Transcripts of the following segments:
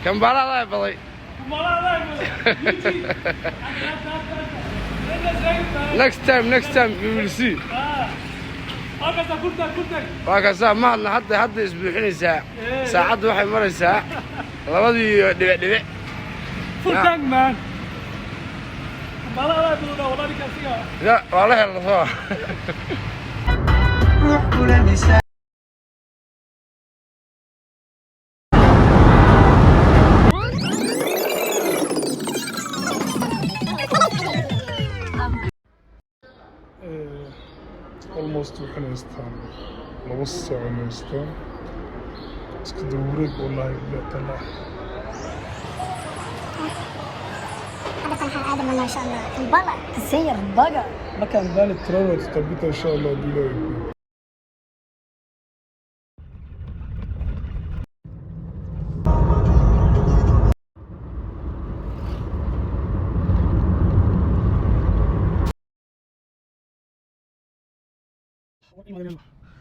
Kampala adaa baday. Kampala adaa baday. Next time, next time we will see. Halkaasa kurtag kurtag. Waa kaasaa mahadna hadda isbuuxinaysaa. Saacaddu waxay maraysaa labadii dhibic dhibic. Full tank, man. Kampala adaa baday wallahi ninkaasiga. Ya waa la helna soo. Ruux kula misaa. Almost waxaan haystaan 2 saacan haystaan iska daba wareeg, wallaahi bilaah. Hadda waxaan aadamanaa insha Allah Kampala. Kasiyar baga. Markaan baali Toronto tutapita insha Allah hadduu Ilaahay ku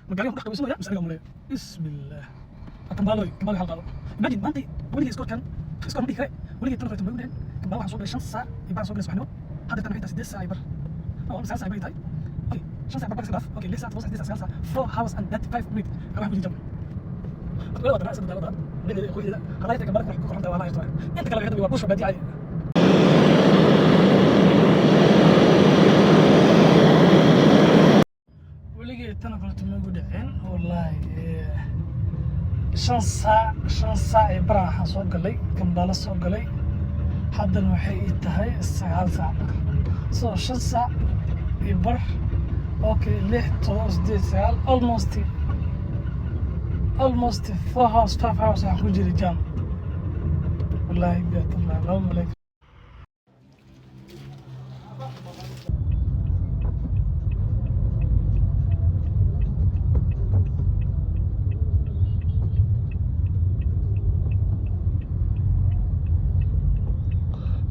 Magaalada ku dhex qabaysanaya mise aniga umaleeyo. Bismillah. Kambaaloy, Kambaaloy hal qaado. Imagine maanta weligay iskoorkan iskoor ma dhihi kare, weligay tan kaleeto ma igu dhicin. Kambaalo waxaan soo galay 5 saac iyo baan soo galay subaxnimo. Hadda tan waxay tahay 8 saac iyo bar. Oh, 9 saac bay tahay. Okay, 5 saac bar iska dhaaf. Okay, 6 saac, 7 saac, 8 saac, 9 saac, 4 hours and 35 minutes. Waxaan ku jira wada wada wada wada wada quruxdeeda hadday tahay Kambaalo ku qoranta waa la haysto. Inta kale waxay waa bush baadiye caadi. Weligay tan oo kaleeto ma igu dhicin wallaahi. 5 saac, 5 saac iyo baran waxaan soo galay Kambaalo soo galay. Haddana waxay ii tahay 9 saac. So 5 saac iyo bar, okay, 6, 7, 8, 9, almost 4 hours, 5 hours waxaan ku jiray jam. Wallaahi biatullah laba malay.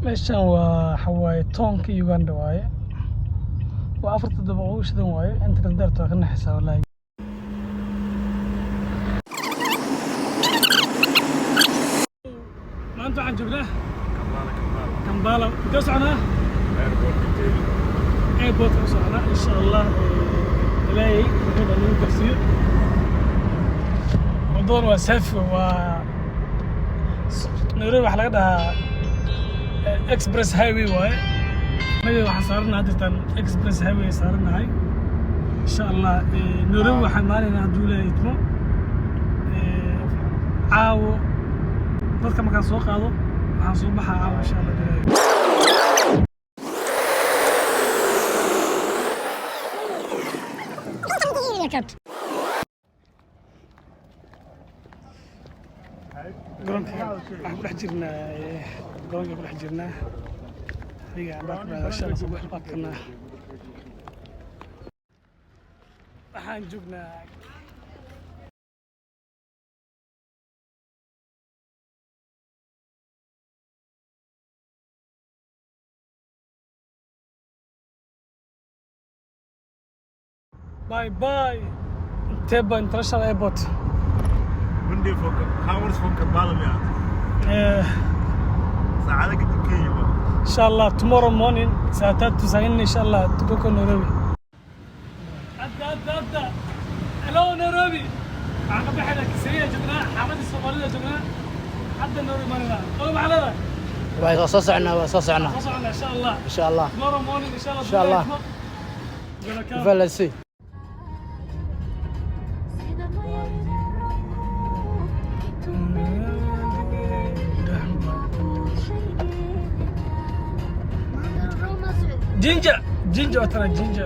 Meeshan waa waxa waaye toonka Uganda waaye. Waa afarta dabaq ugu shidan waaye. Inta kale daarta waa ka naxaysaa wallaahi. Maanta waxaan joognaa Kampala. Intee u soconaa? Airport u soconaa insha Allah. Ilaahay wuxuu dhan nagu garsiiyo. Wadadan waa saafi, waa Nairobi waxaa laga dhahaa express highway waaye. Anaga waxaan saaranahay haddeertaan express highway saaranahay insha Allah. Nairobi waxaan imaanaynaa hadduu Ilaahay idmo caawo. Dadka markaan soo qaado waxaan soo baxaa caawo insha Allah hadduu Ilaahay. Garoonka waxaan ku dhex jirnaa, garoonka ku dhex jirnaa. Adiga baak baa insha Allah soo baakana. Waxaan joognaa. Bye bye Entebbe International Airport. Monday for hours from Kampala miyaa? Saacada kadib Kenya ba. Insha Allah tomorrow morning saa 3 saa 4 insha Allah tuko Nairobi. Hadda hadda hadda hello Nairobi. Waxaan ka baxaynaa Kiseriya joognaa, xaafadii Soomaalida joognaa. Hadda Nairobi marinaa. Qolo maxaa leedahay? Waa soo soconaa, waa soo soconaa. Soo soconaa insha Allah. Insha Allah. Tomorrow morning insha Allah. Insha Allah. Gonna come. Let's see. Jinja, Jinja waa tana Jinja.